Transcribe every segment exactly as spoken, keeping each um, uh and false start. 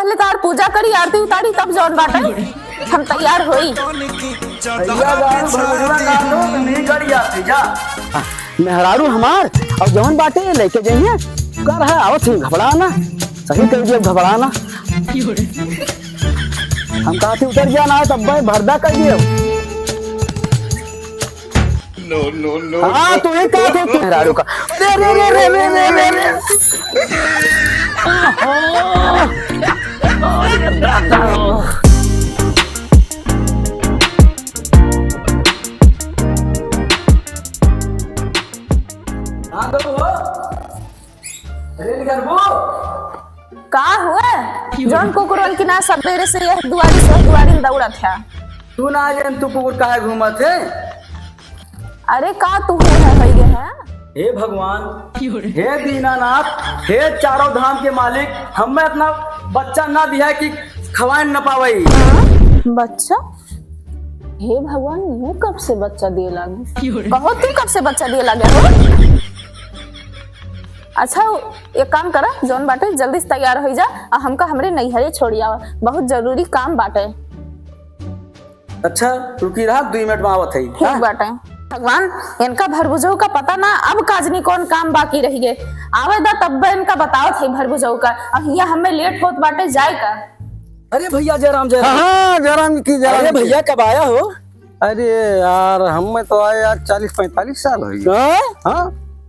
पहले तार पूजा करी, आरती उतारी, तब जौन बाटे हम तैयार होई। भैया, दारू भंगुरा ना दो, तो नहीं गड़ जाते, जा। मेहरारू हमार, और जौन बाटे लेके जइहे, कर है, आवत ही घबरा ना, सही कह दिया, घबरा ना। हम कहते उतर गया ना, तब भाई भरदा कर दियो। No, no, no, हाँ, no। तू ही कह दे, तू मेहरारू का। अरे, अरे, अरे। हाँ, तो वो। अरे, निकल वो। का हुआ? जौन कुकुरन की ना सबेरे से यह दुआरी से दुआरी में दौड़त है। तू ना जान तू कुकुर काहे घूमत है? अरे का तू हुआ है, है? हे भगवान, हे दीनानाथ, हे चारों धाम के मालिक, हमें अपना बच्चा ना दिया कि खवाए न पावई। बच्चा? हे भगवान, ये कब से बच्चा दिए लागे? कहो तू कब से बच्चा दिए लागे हो? अच्छा, एक काम करा, जौन बाटे जल्दी से तैयार हो जा, आ हमका हमरे नैहरे छोड़ी आवा, बहुत जरूरी काम बाटे। अच्छा, रुकी रहा, दुई मिनट में आवत है। ठीक बाटे। भगवान, इनका भरभुजऊ का पता ना, अब काजनी कौन काम बाकी रह गए। आवे दा तब इनका बतावत है भरभुजऊ का। अब हिया हमें लेट होत बाटे, जाए का? अरे भैया, जय राम, जय राम। हाँ, हाँ, जय राम की, जय राम अरे की। भैया, कब आया हो? अरे यार, हमें तो आए यार चालीस पैंतालीस साल हो गए। हाँ? हाँ।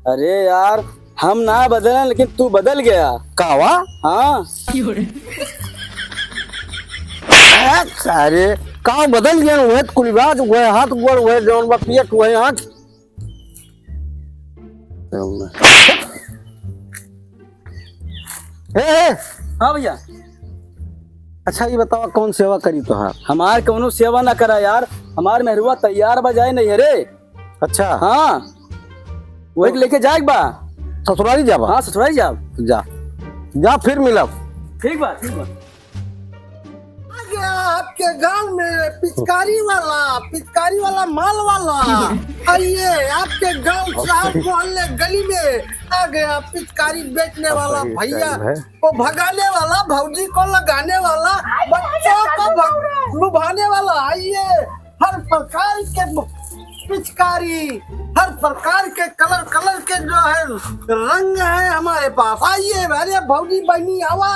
अरे यार, हम ना बदलन, लेकिन तू बदल गया। का हुआ? हाँ। अरे, सारे, का बदल गया? वह तो कुल बात, वह हाथ गोड़, वह जौन बा पियत, वह आँख। ए, ए। हाँ भैया। अच्छा, ये बतावा, कौन सेवा करी तोहार? हमार कौनो सेवा ना करा यार, हमार मेहरुआ तैयार बा जाए नैहरे। अच्छा। हाँ, वही लेके जाए बा। ससुरारी जाबा? हाँ, ससुरारी जाब। जा, जा, फिर मिलब। ठीक बा, ठीक बा। आ गया आपके गांव में पिचकारी वाला, पिचकारी वाला माल वाला। आइए, आपके गांव साहब मोहल्ले गली में आ गया पिचकारी बेचने वाला भैया। को भगाने वाला, भौजी को लगाने वाला, बच्चों को भग-, लुभाने वाला। आइए, हर प्रकार के पिचकारी, हर प्रकार के कलर, कलर के जो है रंग है हमारे पास। आइए, अरे भौजी बहनी आवा,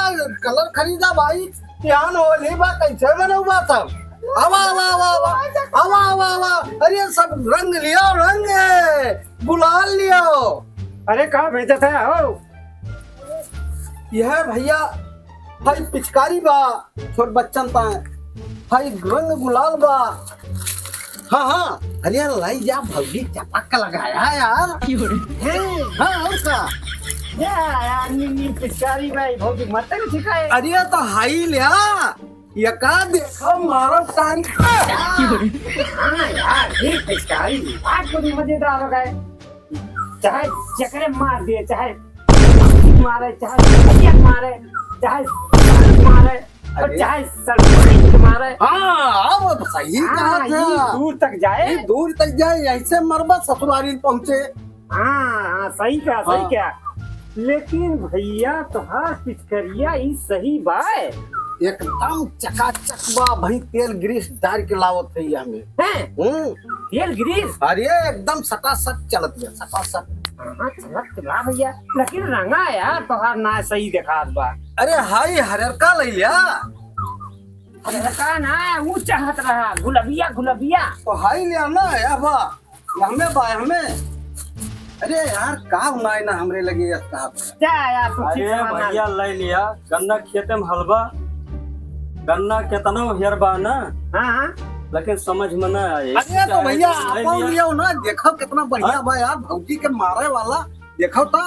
कलर खरीदा भाई, बिहान होली बा, कैसे मनौबा सब? आवा, आवा, आवा, आवा, आवा, आवा, आवा। अरे सब रंग लियो, रंग है, गुलाल लियो। अरे का बेचत है हो? यह भैया, भाई पिचकारी बा, छोट बच्चन ताए, भाई रंग गुलाल बा। हाँ, हाँ, अरे यार, लाई जा भौजी, चपक लगाया यार। क्यों रे? हैं, हाँ, और का? या यार, नी, नी, पिचकारी बा, भौजी मत नहीं छिकाए। अरे तो हाई लिया, ये का देखो, मारो तारी। क्यों रे? हाँ यार, ये पिचकारी बात बड़ी मजेदार हो गए। चाहे जकरे मार दिए, चाहे मारे, चाहे भैया मारे, चाहे मारे, और अरे। चाहे सरपंच मारे। हाँ, अब सही कहा हाँ, था। ये दूर तक जाए। ये दूर तक जाए, ऐसे मरबा ससुरारी पहुँचे। हाँ, हाँ, सही कहा, सही हाँ। कहा। लेकिन भैया, तोहार पिचकरिया ई सही बाय? एकदम चकाचक बा भाई, तेल ग्रीस डार के लावत है ये हमें। हैं? हम्म। तेल ग्रीस? अरे, एकदम सटासट चलत है, सटासट। हाँ, चलत तो बा भैया, लेकिन रंगा यार, तोहार ना सही देखात बा। अरे, हाई हरका ले लिया। हरका ना, ऊ चाहत रहा, गुलबिया, गुलबिया। तो हाई लिया ना, या बा। हमें बा, हमें। अरे यार, का उनाई ना हमरे लगे या साहब। क्या यार, तू अरे ठीक से बना। भैया, ले लिया, गन्ना खेते में हलबा, गन्ना केतना हेर बा ना, हाँ, हाँ। लेकिन समझ में ना आए। अरे तो भैया, ले आपन लिया। लियो ना, देखो कितना बढ़िया हाँ? बा यार, भौजी के मारे वाला, देखो तो,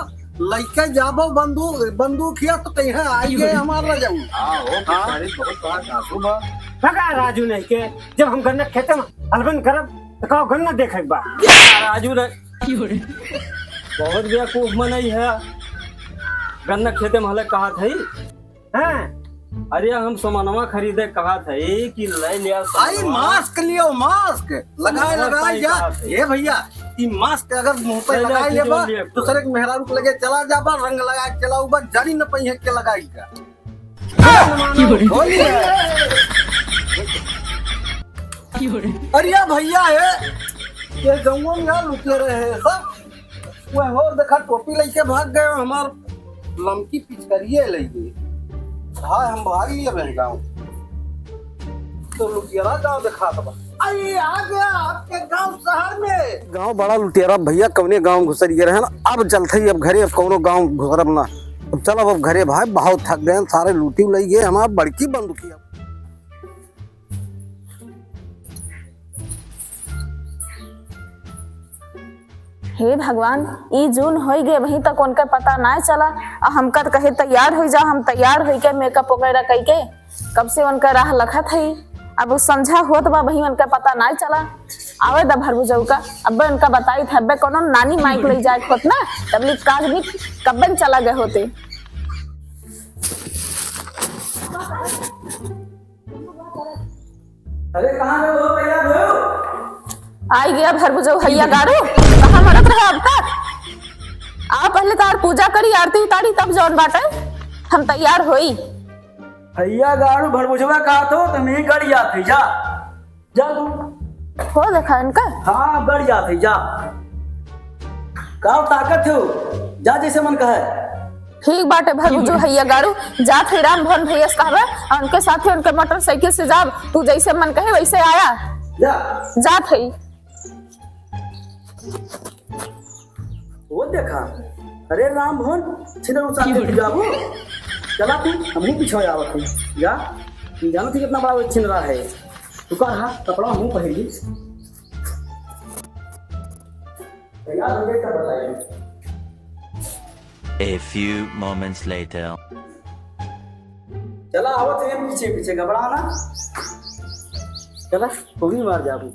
लइके जाबो बंदूक, बंदूक हिया तो कहीं आइए हमार रजाऊ। हाँ, हो, हाँ। बहुत बड़ा कासू बा। भगा राजू नहीं के, जब हम गन्ना खेते में हलबन करब, तो कहो गन्ना देखे के बा। राजू रे, बहुत बेवकूफ मनई है। गन्ना खेते में हले कहा थई। हाँ। अरे हम सामानवा खरीदे कहा थई कि ले लिया आई सामानवा। मास्क लियो, मास्क लगाए, हाँ, लगाए सही जा। कहा थई। ए भैया, ई मास्क अगर मुंह पे ले लिया, लगाए ले बा, ले लिया। दूसरे के मेहरारू के लगे चला जा बा, रंग लगा के चलाऊ बा, जानी न पहिए के लगाई का। होली है। अरे या भैया है, ये गौवा में यार लुटेरे हैं सब। वह और देखा, टोपी लेके भाग गए, हमार लमकी पिचकारिये ले गए। भाई, हम भाग लिए बहन गाँव। तो लुटेरा गाँव दिखात बा। अरे, आ गया आपके गाँव शहर में। गाँव बड़ा लुटेरा भैया, कौने गाँव घुसर गए रहन। अब चलते ही अब घरे, अब कौनो गाँव घुसरब ना। अब चल, अब, अब घरे भाई, बहुत थक गए, सारे लूटी ले गए हमार बड़की बंदूकिया। हे भगवान, ई जून होई गए, अबहीं तक उनका पता नाय चला। आ हमका त कहे तैयार होई जा, हम तैयार होई के मेकअप वगैरह कई के कब से उनका राह लखत हई। अब उ संझा होत बा, अबहीं उनका पता नाय चला। आवे द भरबुजऊ का, अब्बे उनका बताई था, अब्बे कोनो नानी माइक ले जाए होत ना, तबली काज भी कब्बन चला गए होते। अरे, कहाँ गए हो? तैयार हो? आई गया भरबुजऊ हैया गारू, कहाँ मरत रहे अब तक? आ पहले तार पूजा करी, आरती उतारी, तब जौन बाटे हम तैयार होई। हैया गारू भरबुजवा कहा तो तुम ही गड़ जाते, जा, जा तू। हो देखा इनका। हाँ, गड़ जाते, जा। का ताकत हो, जा जैसे मन कहे। ठीक बाटे भरबुजू हैया गारू, जात हई राम भवन भैया से कहबे, और उनके साथे उनके मोटरसाइकिल से जाब, तू जैसे मन कहे वैसे आया। जा। जात हई। वो देखा, अरे राम भवन, छिनरू साथे तू जाबू? चला तू, हमहू पीछे आवत हई। जा, तू जानत ही कितना बड़ा वो छिनरा है। तू का रहा, कपड़ा हमहू पहन ली। तैयार हो गए तब बताइए। A few moments later. चला, आवत है पीछे पीछे, घबरा ना। चला, थोड़ी मार जाबू।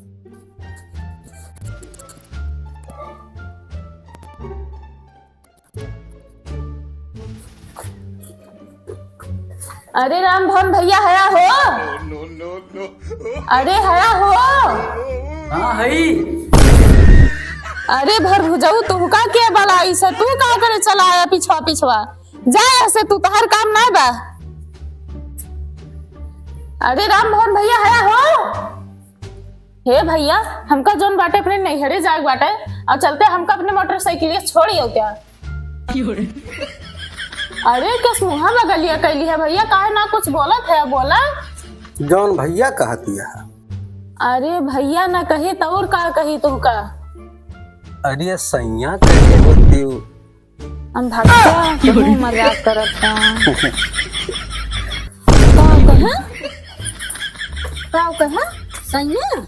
अरे राम भवन भैया, हया हो? अरे हया हो? हाँ, हई। अरे भरभुजऊ, तुहका के बलाई से, तू का करे चला आया पिछवा पिछवा? जा यहाँ से, तू तहर काम नाय बा। अरे राम भवन भैया, हया हो? हे भैया, हमका जौन बाटे अपने नैहरे जाए बाटे, और चलते हमका अपने मोटरसाइकिल छोड़ आओ क्या? अरे, कस मुँहा बगलिया कैली है भैया, काहे ना कुछ बोलत है, बोला। जौन भैया कहतिया है। अरे भैया ना कही तो और का कही तुमका? अरे सैया कहे होती हो। हम भक्ता, तुम मजाक करत है। का कहे? का कहे? सैया?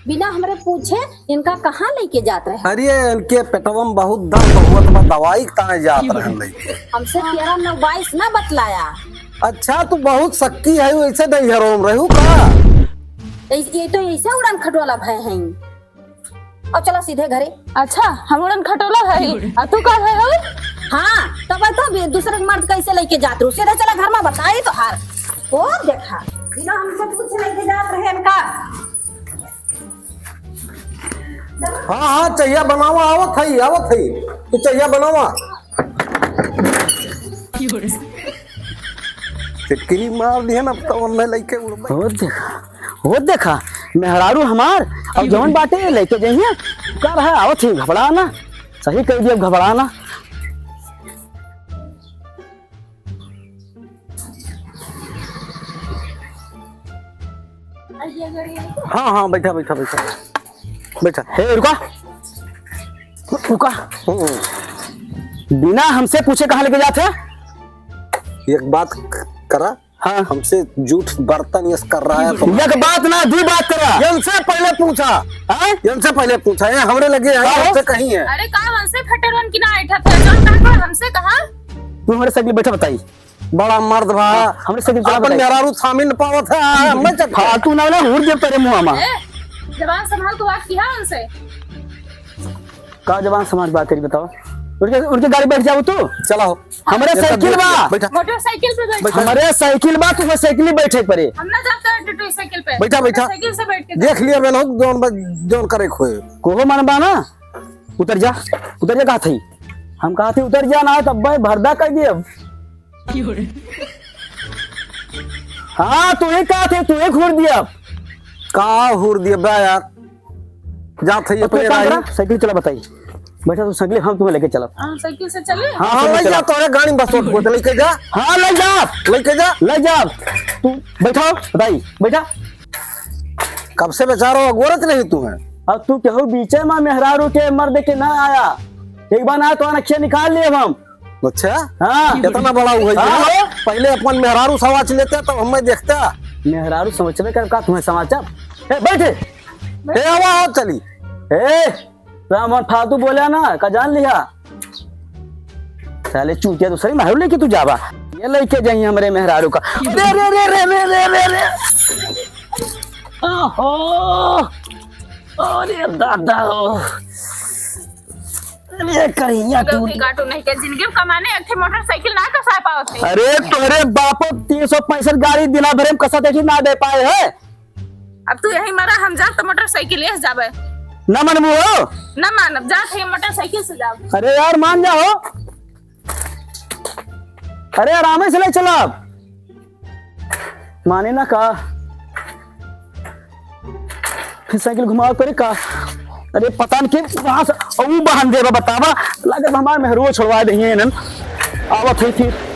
बिना हमरे पूछे इनका कहाँ लेके जात रहे? अरे, इनके पेटवा में बहुत दर्द हुआ, तो मैं दवाई के ताने जात रहे लेके। हमसे तेरह नौ बाईस ना बतलाया। अच्छा, तू बहुत सक्की है, वैसे नैहरों में रहू का? ऐस-, ये तो ऐसे उड़न खटोला भय हैं। अब चला सीधे घरे। अच्छा, हम उड़न खटोला है, आ तू का है हो? हाँ, तब तो भी दूसरे के मर्द कैसे लेके जात रहू? सीधे चला घर में, बताई तो हार। ओ देखा, बिना हमसे पूछे लेके जात रहे इनका। हाँ, हाँ, चहिया बनावा, आवत है, आवत है। तू चहिया बनावा। टिटकिरी मार दिया ना, अब तो उनमें लेके उड़बे। हो देखा, हो देखा, मेहरारू हमार, अब जौन बाटे लेके जइहे, का रहा, आवत ही घबरा ना, सही कह दिया, घबरा ना। हाँ, हाँ, बैठा, बैठा, बैठा, बैठा। हे, रुका, रुका। हम्म। बिना हमसे पूछे कहाँ लेके जात है? एक बात क-, करा। हाँ। हमसे जूठ बर्तन यस कर रहा है तो एक बात ना, दू बात करा। इनसे पहले पूछा। हाँ? इनसे पहले पूछा, ये हमरे लगे है, हाँ? हमसे कहीं है। अरे का हमसे फटरवन की ना ऐठा थे, जौन का हमसे कहा? तू हमरे साइकिल बैठा बताई। बड़ा मर्द भा। हाँ, हमरे साइकिल चला अपन बताई। मेहरारू सामिल न पावत है, आ, मैं चल फालतू ना, ना, हुर जब तेरे मुँह मा। ए, जबान संभाल, तू बात किया उनसे? का जबान समाज बात करी बताओ? उनके, उनके गाड़ी बैठ जाओ तू। चला हो। हमरे ये सब साइकिल बा। बैठा। मोटरसाइकिल पे बैठ। बैठा। हमरे साइकिल बा, तू साइकिल में बैठे पड़े। हम ना जाते हैं टूटू साइकिल पे। बैठा, बैठा। साइकिल से बैठ के देख लिया मैंने, जौन बा-, जौन करे खोए। कोहो मन बा ना? उतर जा, उतर जा कहा थी। हम कहा थी उतर जा ना, तब भाई भरदा कर दिए। हाँ, तू ही कहा थे, तू ही घूर दिया। का हुर दिया बा यार? जात है ये और तू एक काम करा, साइकिल चला बताई। बैठा तू साइकिल, हम तुम्हें लेके चलब। हाँ, साइकिल से चले? हाँ, हाँ, साइकिल ले चला। जा, तोरे गाड़ी में बस उठ, उठ, लेके जा। हाँ, ले जा। लेके जा। ले जा। तू बैठा, बताई, बैठा। कब से बेचारा अगोरत नहीं तू है। अब तू केहू बीचे में मेहरारू के मर्द के ना आया। एक बार ना तो अनखिया निकाल लिए हम। अच्छा? हाँ। इतना बड़ा हुआ है हाँ। ये? पहले अपन मेहरारू सवाच लेते तब हमें देखता। मेहरारू समझबे कर का तुम्हें समाचार? ए, बैठे। ए, आवा, आवा, चली। ए, रामन फालतू बोला ना, का जान लिया? साले चूतिया दूसरी मेहरारू लेके तू जावा। ये लेके जाई हमरे मेहरारू का। रे, रे, रे। ओहो। अरे दादा। अरे करिया तू। गलती काटू नहीं के जिंदगी में कमाने एक ठे मोटरसाइकिल ना कसा पावत है। अरे तोहरे बापो तीन सौ पैंसठ गाड़ी दिना भरे में कसा देखी ना दे पाए है। अब तू यही मरा, हम जाब तो मोटरसाइकिल से जाबे। ना मनबू हो? ना मानब, जात है मोटरसाइकिल से जाब। अरे यार मान जा हो। अरे आराम से ले चला। माने ना का? फिर साइकिल घुमाओ करे का? अरे पता नहीं के कहाँ से ऊ बहन देबा बतावा। लागत हमार मेहरुओ छोड़वा दे इन्हन। आवत है फिर।